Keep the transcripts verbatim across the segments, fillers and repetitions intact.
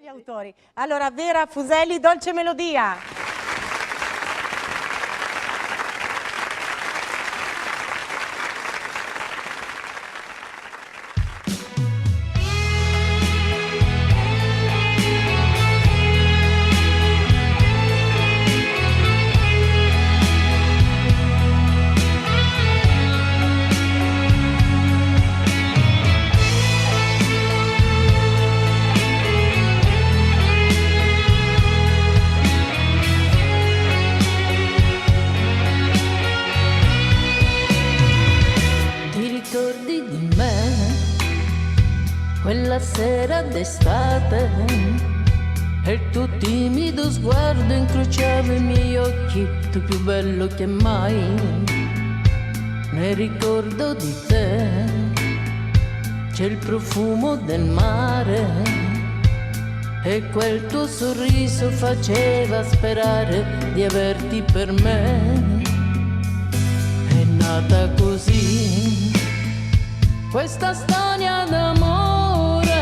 Gli autori. Allora, Vera Fuselli, Dolce Melodia. Ti ricordi di me? Quella sera d'estate, e il tuo timido sguardo incrociava i miei occhi, tu più bello che mai. Nel ricordo di te c'è il profumo del mare e quel tuo sorriso faceva sperare di averti per me. È nata così questa storia d'amore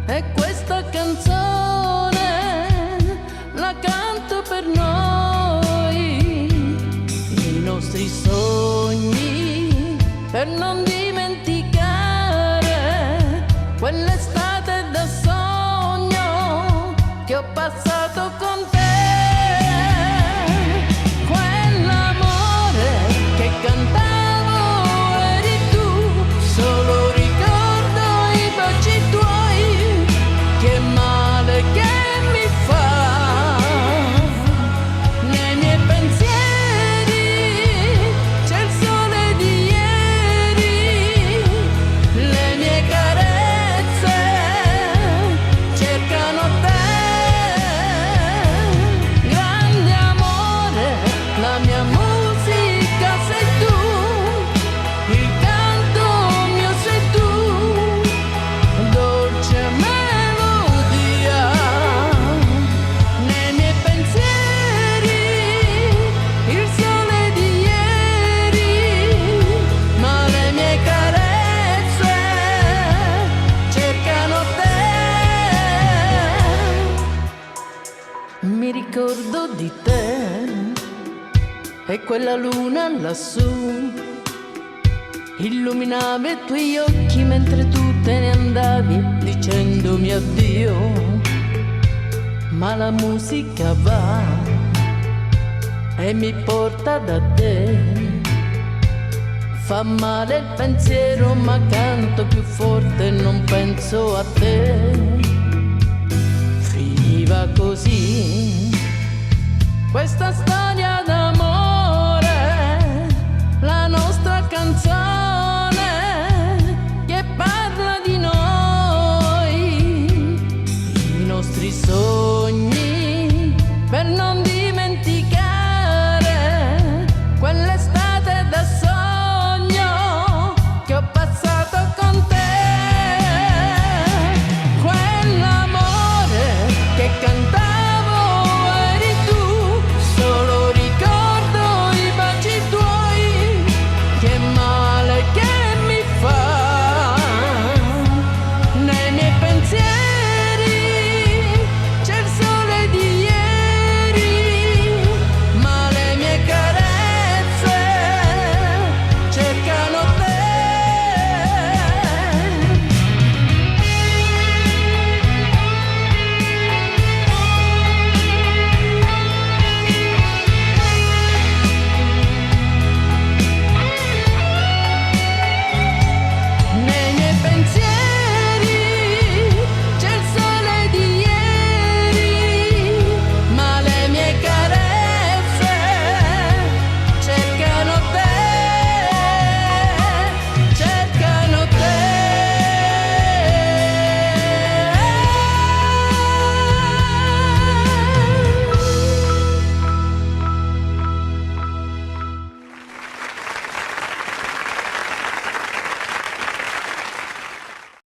e questa canzone la canto per noi, i nostri sogni, per non dimenticare quell'estate da sogno che ho passato con te. Quell'amore che cantavo eri tu, solo ricordo i baci tuoi, che male che mi fa. Nei miei pensieri c'è il sole di ieri, le mie carezze cercano te. Grande amore, la mia musica sei tu, il canto mio sei tu, dolce melodia. Nei miei pensieri il sole di ieri, ma le mie carezze cercano te. Mi ricordo di te e quella luna lassù illuminava i tuoi occhi mentre tu te ne andavi dicendomi addio. Ma la musica va e mi porta da te. Fa male il pensiero, ma canto più forte, non penso a te.